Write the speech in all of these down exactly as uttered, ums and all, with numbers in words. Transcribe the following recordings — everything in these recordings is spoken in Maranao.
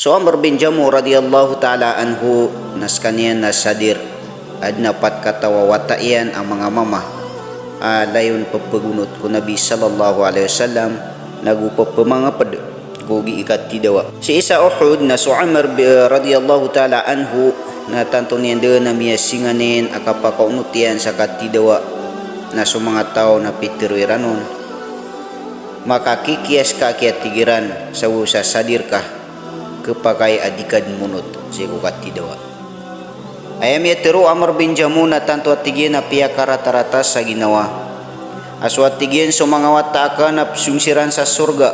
So Amr bin Jamuh radiyallahu ta'ala anhu na skaniyan na sadir, adn a pat kataw a wata iyan a manga mama a layon pphgonot ko Nabi sallallahu alaihi wasallam nago pphmangapd ko gii katidawa. Sii sa Uhud na so Amr bi-, radiyallahu ta'ala anhu na tanto niyan dn a miyasinganin a kapakaonot iyan sa katidawa, na so manga taw na pitharo iran on, "Makakikiyas ka," kiya tig iran, "sabap sa sadir ka, khapakay a di ka dn monot sii ko katidawa." Aya miyatharo o Amr bin Jamuh na tanto a tig iyan a piyakaratarata sa ginawa a so a tig iyan so manga wata akn na pzong siran sa sorga,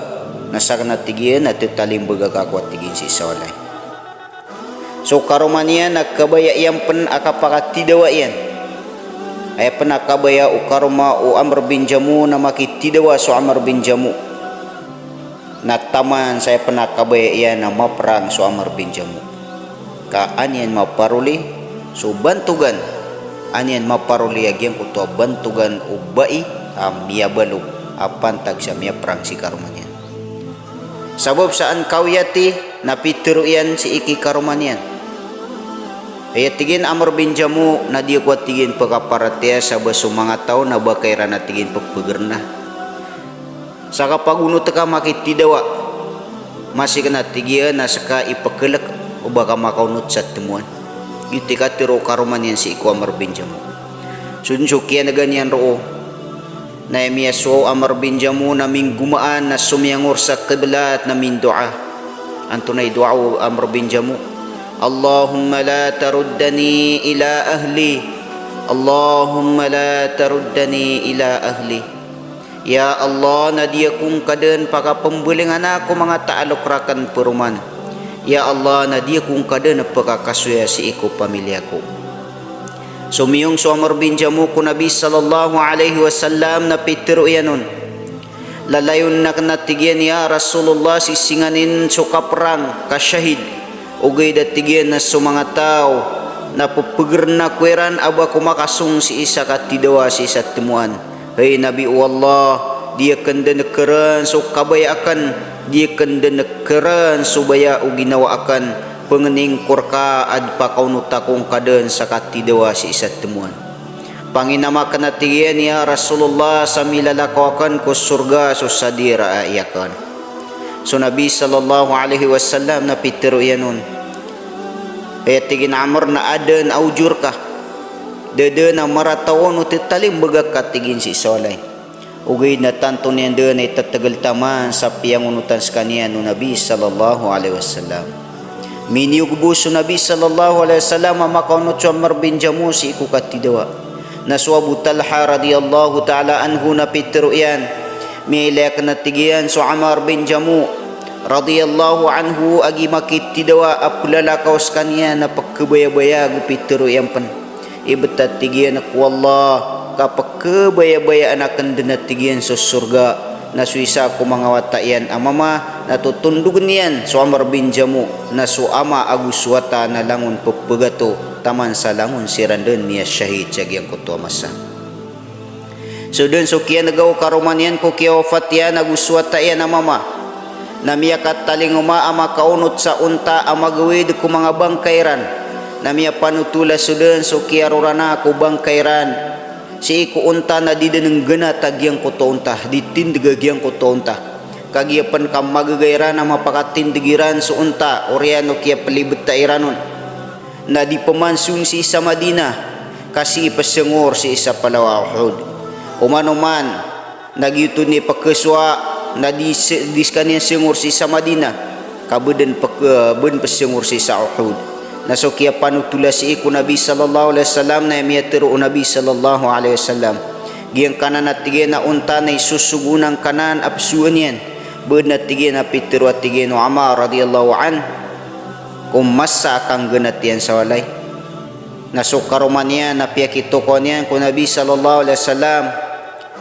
na sakn a tig iyan na thatalmbag ako a tig iyan sii sa walay. So karoma niyan na kabaya iyan pn a kapakatidawa iyan. Aya pn a kabaya o karoma o Amr bin Jamuh na makitidawa so Amr bin Jamuh. Na taman sa aya pn a kabaya iyan na maprang so Amr bin Jamuh. Ka an iyan maparoli so bantogan, an iyan maparoli a giyangkoto a bantogan o bai a miyabalo a pantag sa miyaprang sii karoma niyan. Sabap sa an kawiyati na pitharo iyan sii ki karoma niyan. Aya tig iyan a Amr bin Jamuh na di ako a tig iyan pkaparatiyaya sabap so manga taw na ba ka iran a tig iyan pphgrna. Sa kapagonot ka makitidawa, masi kna tig iyan a ska ipkhlk o ba ka makaonot sa tmoan. Giyoto i katharo o karoma niyan sii ko Amr bin Jamuh. So dn so kiyan'ga niyan roo na aya miyasowa o Amr bin Jamuh na minggomaan na somiyangor sa qiblat na mindoa. Antonaa i doa o Amr bin Jamuh? "Allahumma la taruddani ila ahli. Allahumma la taruddani ila ahli." Ya Allah, na di ako ngka dn pakapmbalingan ko manga taalok rakn paroman. Ya Allah, na di ako ngka dn pkakasoya sii ko pamilya ko. Somiyong so Amr bin Jamuh ko Nabi sallallahu alaihi wasallam na pitharo iyan on, lalayon akn a tig iyan ya Rasulullah sii singanin so kaprang, ka shahid. Ogaid a tig iyan na so manga taw na pphgrna ko iran a ba ko makasong sii sa katidawa sii sa tmoan. Hay Nabi o Allah, di akn dn kharn so kabaya akn, di akn dn kharn so baya o ginawa akn, pangnin ko rka a di pakaonot ako ngka dn sa katidawa sii sa tmoan. Panginam akn a tig iyan ya Rasulullah sa milalakaw akn ko sorga so sadir a aya akn. So Nabi sallallahu alaihi wasallam na pitharo iyan on, aya tig iyan a Amr na adn a ojor ka, da dn a marata on o thatalmbag ako a tig iyan sii sa walay. Ogaid na tanto niyan dn a itatgl taman sa piyangonotan skaniyan o Nabi sallallahu alaihi wasallam. Miniyogbo so Nabi sallallahu alaihi wasallam a makaonot so Amr bin Jamuh sii ko katidawa. Na so Abu Talha radiyallahu ta'ala anhu na pitharo iyan, miyailay akn a tig iyan so Amr bin Jamuh radiyallahu anhu a gii makitidawa a plalakaw skaniyan a pkhabayabaya ago pitharo iyan pn, ibt a tig iyan ko Allah, ka pkhabayabayaan akn dn a tig iyan so sorga. Na so isa ko manga wata iyan a mama na totondogn iyan so Amr bin Jamuh, na so ama ago so wata na langon pphagato taman sa langon siran dn miyashahid sa giyangkoto a masa. So dn so kiyan'ga o karoma niyan ko kiyawafat iyan ago so wata iyan a mama na miyakatalingoma a makaonot sa onta a magawid ko manga bangkay ran. Na miyapanotola so dn so kiyarorana ko bangkay ran sii ko onta na di dn nggnat a giyangkoto a onta, di tindg a giyangkoto a onta. Kagiya pn ka magaga iran a mapakatindg iran so onta oriyan o kiyaplibta iran on, na di pmansong sii sa Madinah, ka sii psngor sii sa palaw a Uhud. Oman-oman na giyoto i pkhasowa na di s-, di skaniyan sngor sii sa Madinah, ka ba dn pk-, ba dn psngor sii sa Uhud. Na so kiyapanotola sii ko Nabi sallallahu alaihi wasallam na aya miyatharo o Nabi sallallahu alaihi wasallam, giyangkanan a tig iyan a onta na isosogoon angkanan a psowan iyan. Ba dn a tig iyan a pitharo a tig iyan o Ammar radiyallahu anhu ko masa a kanggnat iyan sa walay. Na so karoma niyan na piyakitokawan iyan ko Nabi sallallahu alaihi wasallam,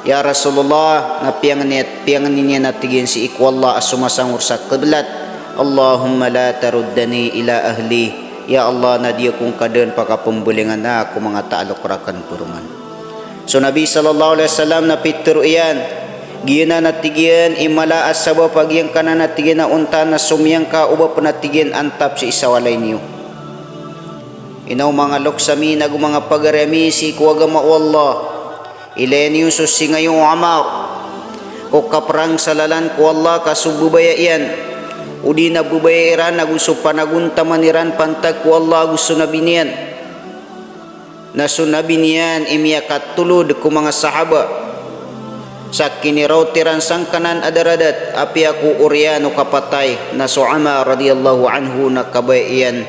ya Rasulullah, na piyangni-, piyangni niyan a tig iyan sii ko Allah a somasangor sa qiblat, "Allahumma la taruddani ila ahli." Ya Allah, na di ako ngka dn pakapmbalingan ko manga taalok rakn paroman. So Nabi sallallahu alaihi wasallam na pitharo iyan, Giyanan a tig iyan i mala a sabap a giyangkanan a tig iyan a onta na somiyangka o ba pn a tig iyan antap sii sa walay niyo. Ino manga loks ami nago manga pagari ami sii ko agama o Allah. Ilaya niyo so singayo o Ammar ko kaprang sa lalan ko Allah ka so babaya iyan, odi na babaya iran ago so panagontaman iran pantag ko Allah ago so Nabi niyan. Na so Nabi niyan i miyakatolod ko manga sahaba sa kiniraot iran sangkanan a daradat, apiya ko oriyan o kapatay na so Ammar radiyallahu anhu na kabaya iyan,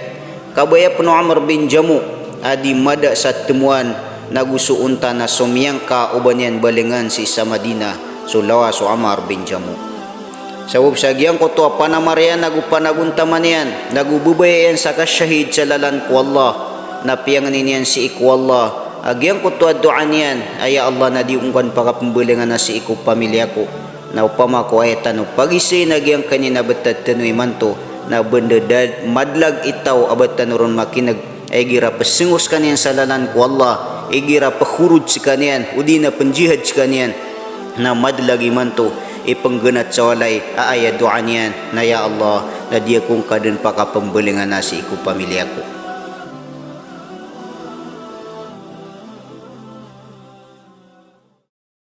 kabaya pn o Amr bin Jamuh a di mada sa tmoan, nago so onta na somiyangka o ba niyan balingan sii sa Madinah so lawas o Ammar bin Jamuh. Sabap sa giyangkoto a panamar iyan ago panagontaman iyan, nago babaya iyan sa kashahid sa lalan ko Allah, na piyangni niyan sii ko Allah a giyangkoto a doa niyan a, "Ya Allah, na di on ko pakapmbalingana sii ko pamilya ko." Na opama ko aya tano pagiza na giyangkanan a ba tano imanto, na bndadad madlag i taw a ba tano ron makineg, a igira psngo skaniyan sa lalan ko Allah, igira pkhoroj skaniyan, odi na pnjihad skaniyan, na madlag imanto i pnggnat sa walay a aya doa niyan na, "Ya Allah, na di ako ngka dn pakapmbalingana sii ko pamilya ko."